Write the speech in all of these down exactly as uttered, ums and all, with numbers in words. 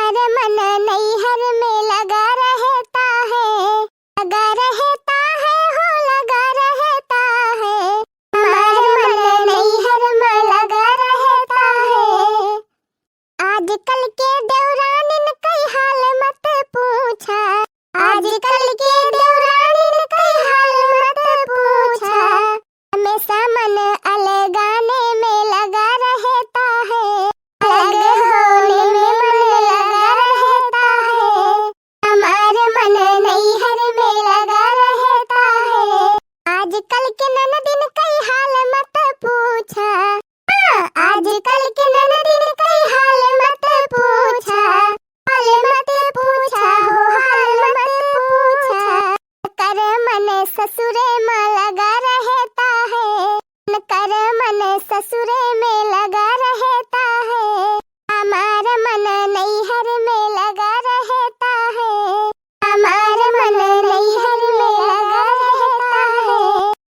हमार मन नैहर में लगा रहता है, लगा रहता है हो, लगा रहता है। हमार मन नैहर में लगा रहता है। आजकल के देवरानिन कई हाल मत पूछा, आजकल के देवरानिन कई हाल मत पूछा। हमेशा मन अलगाने में लगा रहता है, अलग होने में मन लगा रहता है। हमार मन नैहर में लगा रहता है। आजकल के ननदिन कई हाल मत पूछा। हाँ, आजकल के ननदिन कई हाल मत पूछा। हाल मत पूछा हो, हाल मत पूछा। कर मन ससुरे में लगा रहता है, कर मन ससुरे में लगा रहता है। हमार मन नैहर में लगा रहता है, हमार मन नैहर में लगा रहता है।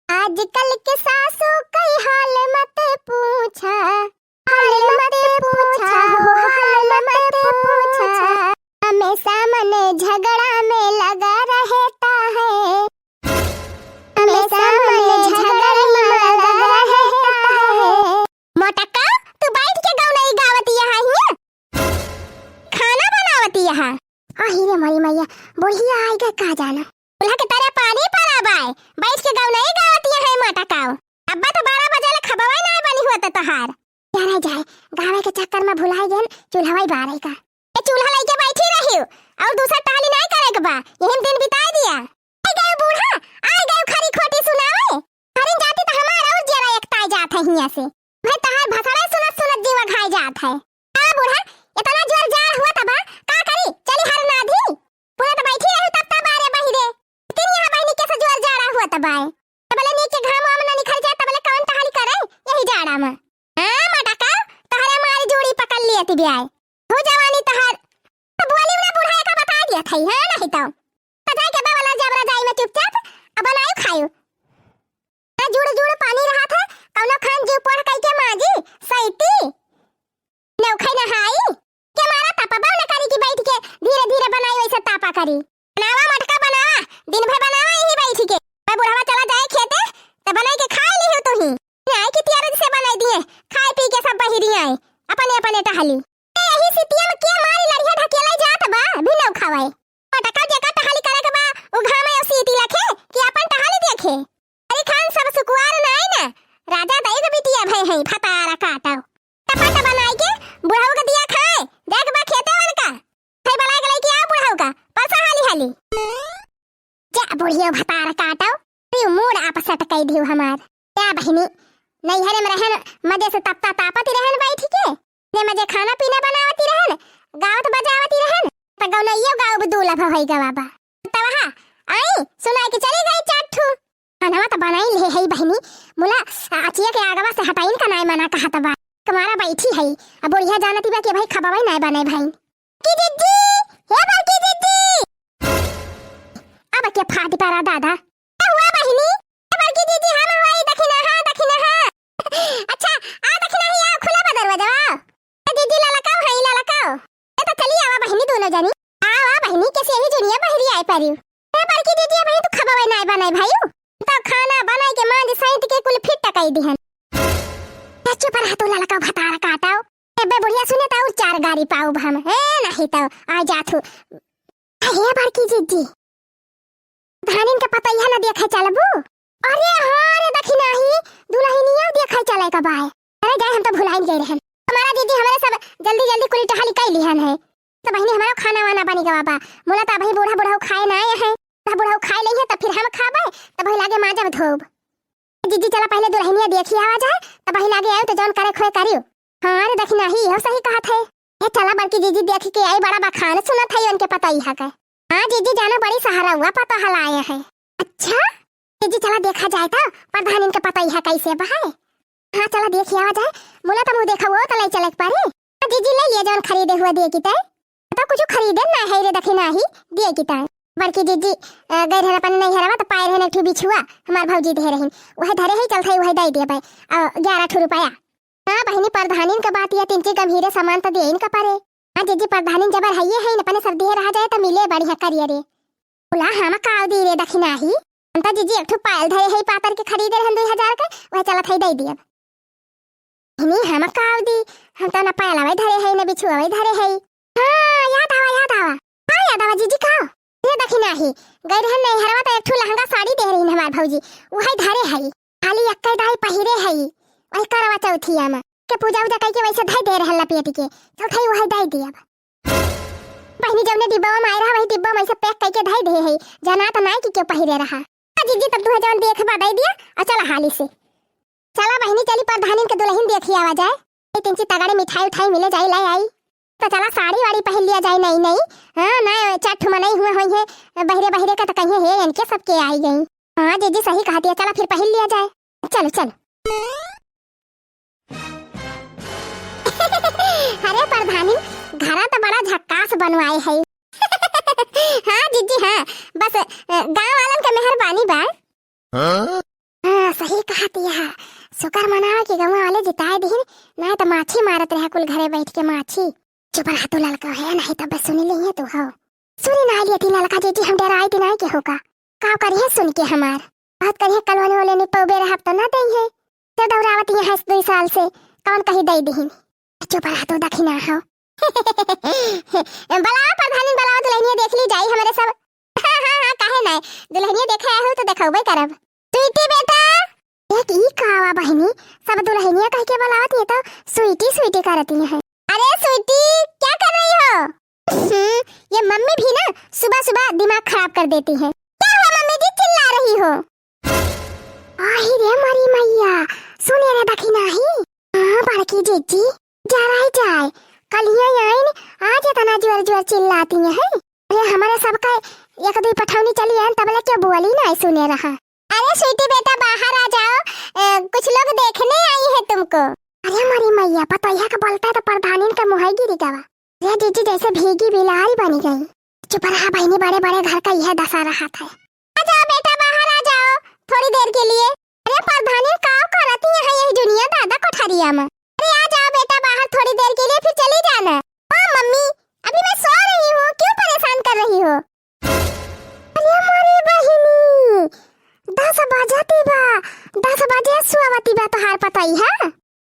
आजकल के सासू कई हाल मत पूछा, हाल मत पूछा हो, हाल मत पूछा। हमेशा मन झगड़ा में लगा रहता है, हमेशा मन झगड़ा में लगा रहता है। मोटका, तू बैठ के गौनई गावत यहाँ हिया? खाना बनावत यहाँ? अही रे मोरी मैया, बुढ़िया आई गए का जाना। चूल्हा के तरे पानी पड़ा बाय, बैठ के गौनई गावत यहाँ मोटका। अब्बा तो बारह बजे ले खबवाई नाय बनी हुआ त तोहार। यार जाए, गावे के चक्कर में भुलाई गए, चूल्हा बारे का। ए चूल्हा लइके बैठी रही और दूसर टहली नाय करे के बा, यही में दिन बिताई दिया। आई गए बूढ़ा, आई गए खरी खोटी सुनावे। घरिन जाती त हमार और जरा एकताई जात है हिया से। भाई तहार भसड़ा सुनत सुनत जीवा घाई जात है। का बूढ़ा, इतना जोर जाड़ हुआ तबा, का करी? चली हर नाधी। बूढ़ा त बैठी रही तब तब बारे बहिरे। तीन यहाँ बहिनी कैसे जोर जाड़ा हुआ तबा है। तबले नीक के घाम वाम ना निकल जाए, तबले कौन टहली करे यही जाड़ा में? हाँ, मोटका, तहरे मारी जोड़ी पकड़ लिए ती ब्याय। हो जवानी तहार। तो बोली ना बूढ़ा का बता दिया था, हाँ, नहीं तो। तो जाए के बा वाला जब रजाई में चुपचाप, अब बनायु खायु। ना जुड़ जुड़ पानी रहा था, कौनो खान जीव पढ़ कई के माजी, सैती। नौखे नहाई, के मारा तापा बा न करी कि बैठ के धीरे धीरे बनाई वैसे तापा करी। बनावा मोटका बनावा, दिन भर बनावा यही बैठ के। मैं बुढ़वा चला जाए खेते, त बनाई के खाए ली हो तू ही। नहीं कि तियारा जैसे बनाई दिए, खाए पी के सब बहिरी आए, अपने अपने टहली। ए, यही सितिया में के मारी लड़िया ढकेला जात बा, भी नौ खावाए। मोटका जेका टहली करे के बा, उ घामे और सीती लखे कि अपन टहली देखे। अरे खान सब सुकुवार नाई ना, राजा दाई के बिटिया भई हैं, फतारा काटो। टपट बनाई के बुढ़ऊ के दिया खाए, जाए के बा खेते वन का। भाई बलाए के लइके आओ बुढ़ऊ का, परसा हाली हाली। जा बुढ़ियो भतार काटो, तू मूड अपसेट कई दियो हमार। क्या बहिनी, नैहरे में रहन, मजे से तपता तापती रहन बैठ के, ने मजे खाना पीना बनावती रहन, गावत बजावती रहन, त गौनैयो गाउब दुलभ होई गवा बा। तब हा, आई, सुनाई के चली गई चार ठू। खानवा त बनाई ले है बहिनी, मुला अचिया के आगवा से हटाइन का नाय मना कहत बा। कमारा बैठी है, अब बुढ़िया जानती बा कि भाई खबवाई नाय बने भाई। की जिज्जी, हे बड़की जिज्जी। अब के फाट परा दादा। का हुआ बहिनी? ए बड़की जिज्जी, हम हवाई दखिना, हाँ, दखिना, हाँ। अच्छा, आ दखिना ही, आ खुला बा दरवाजा। ए जिज्जी, ललकाओ, हाँ, ललकाओ। ए तो चली आवा बहिनी दोनों जनी। आवा बहिनी, कैसे यही जुनिया बहिरी आए पारी। ए बड़की जिज्जी, भाई तू खबवे नाय बनाए भाई। तो खाना बनाए के मांज साइत के कुल फिट टकाई दिहन। ए चुप रह तू ललकाओ भतार काटाओ। एबे बुढ़िया सुने त और चार गारी पाउब हम। ए नहीं तो आ जाथू। हे बड़की जिज्जी, धानिन के पतैया न देखे चलबू? अरे हाँ रे दखिनाही, दुलहिनिया देखे चले का बाय। अरे जाए हम तो भुलाइन गए रहन। हमारा जिज्जी हमारे सब जल्दी जल्दी कुली टहली कई लिहन है। तो बहिनी हमारा खाना वाना बनी गवा बा। मुला त अबही बूढ़ा बुढ़ऊ खाए ना आए हैं। त बुढ़ऊ खाए लेइहे त फिर हम खाबे, त वही लागे माजब धोब। जिज्जी चला पहले दुलहिनिया देखी आवा जाए, त वही लागे आयो त जौन करे खोए करियो। हाँ रे दखिनाही, हो सही कहत है। ए चला बड़की जिज्जी देखी के आई बड़ा बखान सुनत है उनके पतैया के। हाँ जिज्जी जाना बड़ी सहारा हुआ पता हलाए है। अच्छा जिज्जी चला देखा जाए त प्रधानिन के पतैया कैसे बा है। हाँ चला देखी आवा जाए, मुला त मुँह देखा वो त ले चले के पारे। हाँ जिज्जी ले लिया जौन खरीदे हुआ दिए की तय। तो कुछ खरीदे ना है रे दखिनाही दिए की तय। बड़की जिज्जी अ, गए रहन अपन नैहरवा त पाए रहन एक ठो बिछुआ, हमार भौजी दे रहीन। वह धरे ही चलत है, वह दे दिए भाई। अ, ग्यारह ठो रुपया। हाँ बहिनी, प्रधानिन के बात या तिनकी गंभीरे सामान त देइन का परे। हाँ जीजी, प्रधानिन जबर हइये है, अपने सब दिहे रहा जाए त मिले बढ़िया करिए रे। बोला हम काव दी रे दखिनाही, हम त जीजी एक ठो पायल धरे है पातर के खरीदे रहन दुई हजार के, वह चलत है दे दियब। इनी हम काव दी, हम त न पायलवा धरे है न बिछुआ धरे है। हाँ याद आवा, याद आवा। हाँ याद आवा जीजी, काव? रे दखिनाही, गई रहन नैहरवा त एक ठो लहंगा साड़ी दे रही हमार भौजी, वही धरे है। खाली एक्कै दाई पहिरे है, वही करवा चौथिया में के पूजा उजा कइके वैसे धई दे रहल लपेट के, चौथाई वही दई दियब। बहिनी जौने डिब्बा में आए रहा वही डिब्बा में ऐसे पैक कइके धई दे है, जाना त नाई कि क्यों पहिरे रहा। आ जीजी तब तुहे जौन देख बा दई दिया, आ चला हाली से। चला बहिनी चली प्रधानिन के दुलहिन देखी आवा जाए, ए तिनची तगड़े मिठाई उठाई मिले जाई लाई आई। त चला साड़ी वाड़ी पहिर लिया जाए नई नई, हाँ ना चार ठो मनई हुए होई है, बहिरे बहिरे का त कहिए है इनके सबके आई गई। हाँ जीजी सही कहती है, चला फिर पहिर लिया जाए, चलो चलो। अरे प्रधानी, घरा त बड़ा झक्कास बनवाए है। हाँ जीजी हाँ, बस अ, गाँव वालन के मेहरबानी बा। हाँ? हाँ सही कहती है, शुक्र मनावा कि गाँव वाले जिताए दिहिन, ना त माछी मारत रहे कुल घरे बैठ के माछी। चुप रहा तू ललका है, नहीं तब सुनी लेंगे तू हो। सुनी ना लिए थी ललका जीजी, हम डराए दिनाए के होगा। का करिए सुन के हमार? बात करिए कलवने वाले नहीं पौबे रहब तो ना देंगे। तो दौरावत यहाँ इस दुई साल से, कौन कही दई दिहिन? चुप रहा तू दखिना हो। बलावा प्रधानी बलावा दुलहिनिया देख ली जाई हमरे सब। हाँ, हाँ, हाँ, काहे नाय? दुलहिनिया देखे आए हो तो देखौबे करब। स्वीटी बेटा, देख ई का आवा बहिनी, सब दुलहिनिया कह के बलावत ये तो स्वीटी स्वीटी करती है। अरे स्वीटी, क्या कर रही हो? हम्म, ये मम्मी भी ना सुबह सुबह दिमाग खराब कर देती है। क्या हुआ मम्मी जी, चिल्ला रही हो? आही रे मरी मैया, सुने रे दखिनाही। हाँ बड़की जीजी, जराई जाए, कलिया आइन, आज इतना जोर जोर चिल्लाती हैं। अरे हमारे सबका एक दुई पठौनी चली आइन, तबले क्यों बोली ना सुने रहा। अरे स्वीटी बेटा बाहर आ जाओ, अ, कुछ लोग देखने आई है तुमको। अरे मरी मैया, पतोहिया का बोलता है तो प्रधानिन का मुँह गिरी गवा। रे जीजी जैसे भीगी बिलारी बनी गई। चुप रहा बहिनी, बड़े बड़े घर का यह दशा रहत है। आ जाओ बेटा, बाहर आ जाओ थोड़ी देर के लिए। अरे प्रधानी, का करती है यही दुनिया दादा कोठरिया में? अरे आ जाओ बेटा बाहर थोड़ी देर के लिए, फिर चली जाना। ओ मम्मी, अभी मैं सो रही हूँ, क्यों परेशान कर रही हो? अरे मोरी बहिनी, दस बजती बा, दस बजे सुआवती बा तोहार पतई है?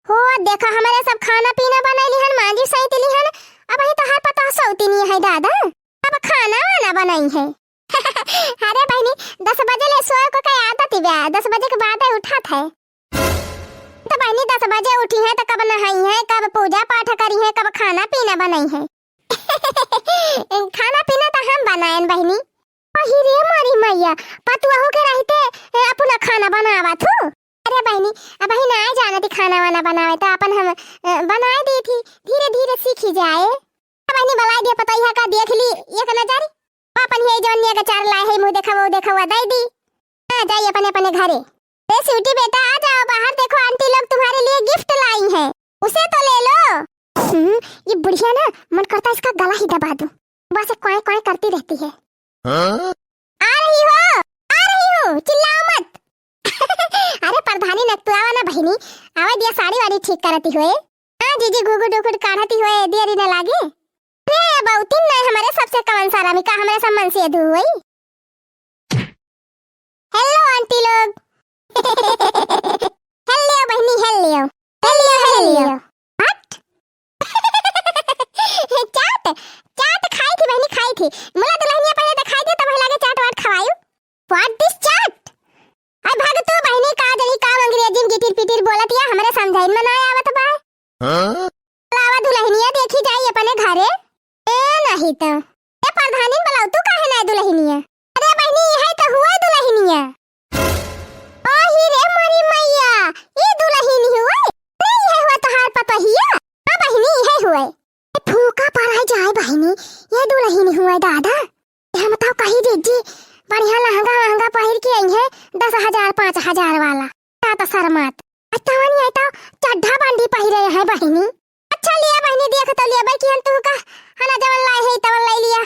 हो, देखा, हमरे सब खाना पीना बनैली हन, मांजी सैतली हन, अबही तोहार पतोह सौतिनी है दादा, अब खाना वाना बनाई है। अरे बहिनी, दस बजे ले सोए को का आदत बा, दस बजे के बाद उठत है। तो बहिनी, दस बजे उठी है तो कब नहाई है, कब पूजा पाठ करी है, कब खाना पीना बनाई है? खाना पीना तो हम बनायन बहिनी। अही रे मोरी मैया, पतुआहू के रहते, ए, अपना खाना बनावा थू। अरे बहिनी, अबही नाय जानती खाना वाना बनावे, तो अपन हम, ए, बनाए दी थी, धीरे धीरे सीखी जाए। अब बहिनी बुलाए दिया पतोहिया का, देख ली एक नजर, अपन ये जौन ये अचार लाए है, मुँह देखा वो देखा हुआ दे दी। आ जाइए अपने अपने घरे। रे स्वीटी बेटा, आ जाओ बाहर, देखो आंटी लोग तुम्हारे लिए गिफ्ट लाई हैं, उसे तो ले लो। हम्म, ये बुढ़िया ना मन करता इसका गला ही दबा दूं, बस क्वाई क्वाई करती रहती है। हाँ? आ रही हो, आ रही हूँ, चिल्लाओ मत। अरे प्रधानी नकतुआवा ना बहिनी, आवे दिया साड़ी वाड़ी ठीक करती हुए। हाँ जीजी, घुघुट उघुट काढ़ती हुए देरी न लागे। रे बउतिन ना हमारे सबसे कवन सारा में का हमारे सब मन से अधू हुई। हेलो आंटी लोग। हेलो बहिनी, हेलो। हेलो, हेलो। हट। चाट, चाट खाई थी बहिनी, खाई थी। मुला दुलहिनिया पहिले दिखाई दे, तब लगे चाट वाट खवायू। What this चाट? अरे भाग तू बहिनी, का जनी का अंग्रेजी में गिटिर पिटिर बोलत या, हमरे समझाइन में ना आवत बा। हाँ? लावा दुलहिनिया देखी जाई अपने घरे। ए नहीं तो। ए प्रधानिन बुलाओ, तू काहे ना दुलहिनिया? अरे बहिनी, यही तो हुआ दुलहिनिया। ओही रे मोरी मैया, ई दुलहिन हुए? नहीं है हुआ तोहार पतोहिया? हाँ बहिनी, यही हुए। ए फूका पड़ा जाए बहिनी, ये दुलहिन हुए दादा। हम तो कही जीजी, बढ़िया लहंगा वहंगा पहिर के आई है, दस हजार, पाँच हजार वाला। का तो शर्मात। आ तवन ये तो चड्ढा बंडी पहिरे है बहिनी। अच्छा लिया बहिनी, देख तो लिया भाई कि हम तू का हना जवन लाए है, तवन लाई लिया।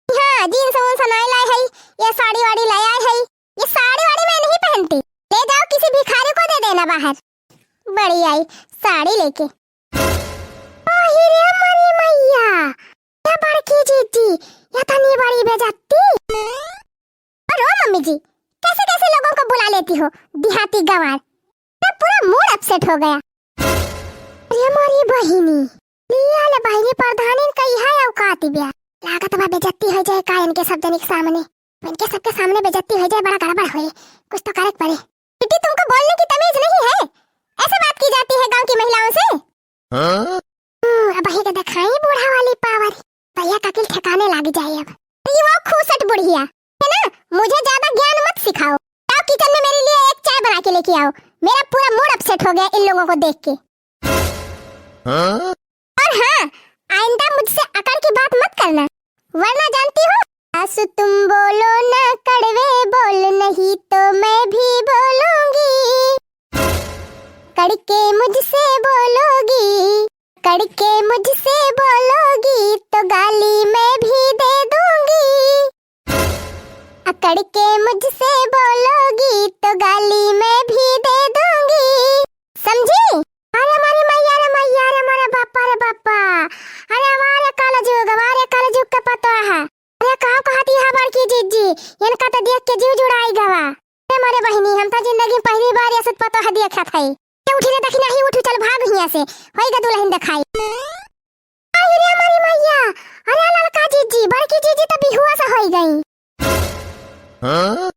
हाँ, जींस वूंस नाई लाए है, ये साड़ी वाड़ी ले आए है। ये साड़ी वाड़ी मैं नहीं पहनती, ले जाओ किसी भिखारी को दे देना बाहर। बड़ी आई साड़ी लेके। आही रे मरी मैया, बेइज्जती। और ओ मम्मी जी, कैसे कैसे लोगों को बुला लेती हो, देहाती गंवार। मेरा पूरा mood upset हो गया। अरे हमारी बहिनी, लिया ले बहिनी, प्रधानिन का इहे औकात बिया। लागत बा बेइज्जती होइ जाए का इनके सब जनी के सामने। इनके सबके सामने बेइज्जती होइ जाए, बड़ा गड़बड़ होए। कुछ तो करे के पड़े। बेटी, तुमको बोलने की तमीज नहीं है? ऐसे बात की जाती है गांव की महिलाओं से? हाँ? हम्म, अब वही के दिखाई बूढ़ा वाली power। भैया का अकिल ठिकाने लाग जाए अब। ये वो खूसट बुढ़िया है ना, मुझे ज्यादा ज्ञान मत सिखाओ। जाओ kitchen में मेरे लिए एक चाय बना के लेके आओ। मेरा पूरा mood upset हो गया इन लोगों को देख के। हाँ? और हाँ, आइंदा मुझसे अकड़ की बात मत करना, वरना जानती हो। सासु तुम बोलो ना कड़वे बोल, नहीं तो मैं भी बोलूंगी। अकड़ के मुझसे बोलोगी, अकड़ के मुझसे बोलोगी तो गाली मैं भी दे दूंगी। अकड़ के मुझसे बोलोगी तो गाली मैं भी दे दूंगी, समझी? अरे मारी मैया रे मैया रे, मारे बापा रे बापा। अरे वाह रे काला जुग, वाह रे काला जुग के पतोह। अरे का कहती है बड़की जिज्जी, इनका तो देख के जीव जुड़ाई गवा। अरे मारे बहिनी, हम तो जिंदगी में पहली बार ऐसे पतोह देखत है। ए उठी रे दखिना ही उठी, चल भाग हियां से, होई गा दुलहिन देखाई। अरे रे मारी मैया, अरे ललका जिज्जी, बड़की जिज्जी तो बिहुआ से होई गई। हाँ?